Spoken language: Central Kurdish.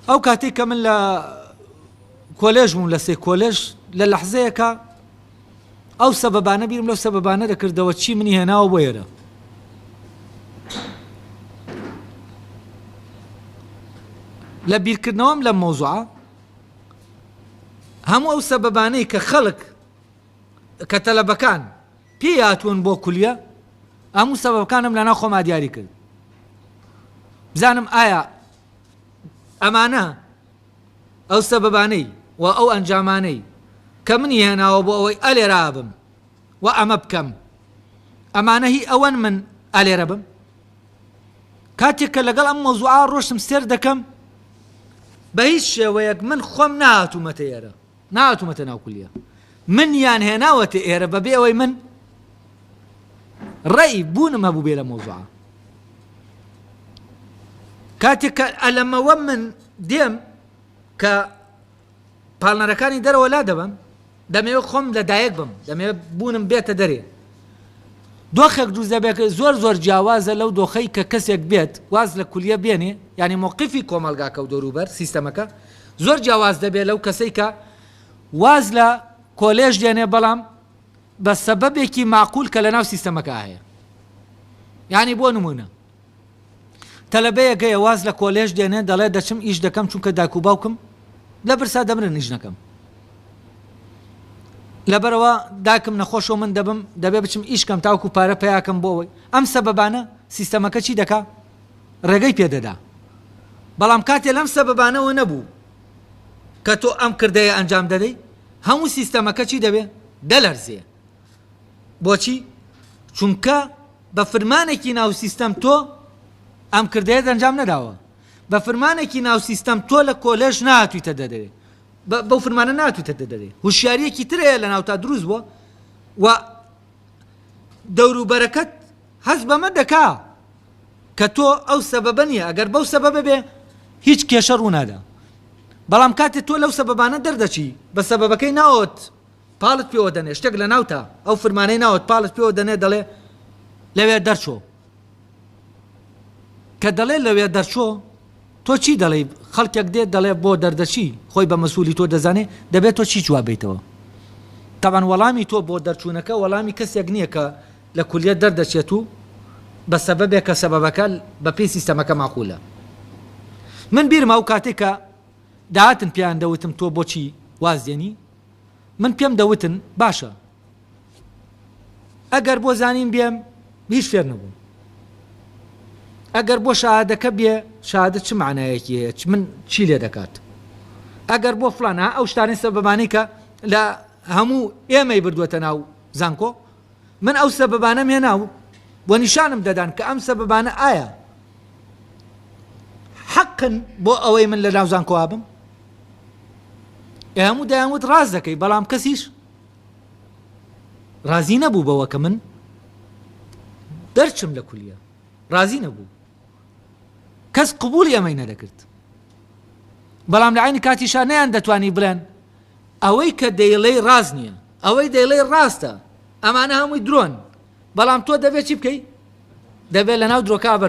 ئەو کاتێک کە من لە کۆلێژ بووم لە سێ کۆلێژ لە لەحزەیەکە ئەو سەبەبانە بیرم لەو سەبەبانە دەکردەوە چی منی هێناوە بۆ ئێرە. لە بیرکردنەوەم لەم مەوزوعە هەموو ئەو سەبەبانەی کە خەڵک کە تەلەبەکان پێی هاتوون بۆ کولیە هەموو سەبەبەکانم لەناو خۆما دیاری کرد بزانم ئایا ئەمانە ئەو سەبەبانەی و ئەو ئەنجامانەی کە منی هێناوە بۆ ئەوەی ئەلێرا بم و ئەمە بکەم ئەمانە هی ئەوەن من ئەلێرە بم؟ کاتێک کە لەگەڵ ئەم مەوزوعە ڕۆشتم سێر دەکەم بە هیچ شێوەیەک من خۆم نەهاتوومەتە ئێرە نەهاتوومەتە ناو کولیە منیان هێناوەتە ئێرە بەبێ ئەوەی من ڕێی بوونم هەبوو بێ لە مەوزوعە کاتێک کە ئەلەمەوە من دێم کە پاڵنەرەکانی دەرەوە لا دەبەم دەمەوێت خۆم لە دایک بم دەمەوێت بوونم بێتە دەرێ دۆخێک دروست دەبێت کە زۆر زۆر جیاوازە لەو دۆخەی کە کەسێک بێت واز لە کولیە بێنێ یعنی مۆقفی کۆمەڵگاکە و دەوروبەر سیستەمەکە زۆر جیاواز دەبێت لەو کەسەی کە واز لە کۆلێژ دێنێ بەڵام بە سەبەبێکی ماقول کە لەناو سیستەمەکە هەیە یعنی بۆ نمونە تەلەبەیەک هەیە واز لە کۆلێژ دێنێ دەڵێ دەچم ئیش دەکەم چونکە دایک و باوکم لە برسا دەمرن ئیش نەکەم لەبەرەوە داکم نەخۆشەوە من دەبم دەبێ بچم ئیش کەم تاوکو پارە پیاکەم بۆ ئەوەی ئەم سەبەبانە سیستەمەکە چی دەکا ڕێگەی پێدەدا بەڵام کاتێ لەم سەبەبانەوە نەبوو کە تۆ ئەم کردەیە ئەنجام دەدەی هەموو سیستەمەکە چی دەبێ دەلەرزێ بۆچی؟ چونکە بە فرمانێکی ناو سیستەم تۆ ئەم کردەیەت ئەنجام نەداوە. بە فرمانێکی ناو سیستەم تۆ لە کۆلێژ نەهاتوویتە دەرێ. بەو فرمانە نەهاتوویتە دەرێ. هوشیارییەکی تر هەیە لە ناوتا دروست بووە و دەوروبەرەکەت هەست بەمە دەکا کە تۆ ئەو سەبەبە نییە. ئەگەر بەو سەبەبە بێ هیچ کێشە ڕوونادا. بەڵام کاتێ تۆ لەو سەبەبانە دەردەچی بە سەبەبەکەی ناوت پاڵت پێوە دەنێ شتێک لە ناوتا ئەو فرمانەی ناوت پاڵت پێوە دەنێ دەڵێ لەوێ دەرچۆ کە دەڵێ لەوێ دەرچۆ تۆ چی دەڵێی خەڵکێک دێت دەڵێ بۆ دەردەچی خۆی بە مەسولی تۆ دەزانێ دەبێت تۆ چی جواب بیتەوە تاوان وەڵامی تۆ بۆ دەرچوونەکە وەڵامی کەسێک نییە کە لە کولیە دەردەچێت و بە سەبەبێک کە سەبەبەکە بە پێی سیستەمەکە ماقولە من بیرمە ئەو کاتێک کە داهاتن پێیان دەوتم تۆ بۆچی واز دێنی من پێم دەوتن باشە ئەگەر بۆ زانین بێم هیچ فێر نەبووم ئەگەر بۆ شەهادەکە بێ شەهادە چ معنایەکی هەیە چ من چی لێ دەکات ئەگەر بۆ فلان ها ئەو شتانەی سەبەبانەی کە لە هەموو ئێمەی بردووەتە ناو زانکۆ من ئەو سەبەبانەم هێنا و بۆ نیشانم دەدان کە ئەم سەبەبانە ئایا حەقن بۆ ئەوەی من لە ناو زانکۆ بم ئێ هەموو دەیانوت ڕاست دەکەی بەڵام کەسیش ڕازی نەبوو بەوە کە من دەرچم لە کولیە ڕازی نەبوو کەس قبولی ئەمەی نەدەکرد بەڵام لە عینی کاتیشا نەیان دەتوانی بڵێن ئەوەی کە دەیڵێی ڕاست نییە ئەوەی دەیڵێی ڕاستە ئەمانە هەمووی درۆن بەڵام تۆ دەبێت چی بکەی دەبێت لەناو درۆکە بەردەوام.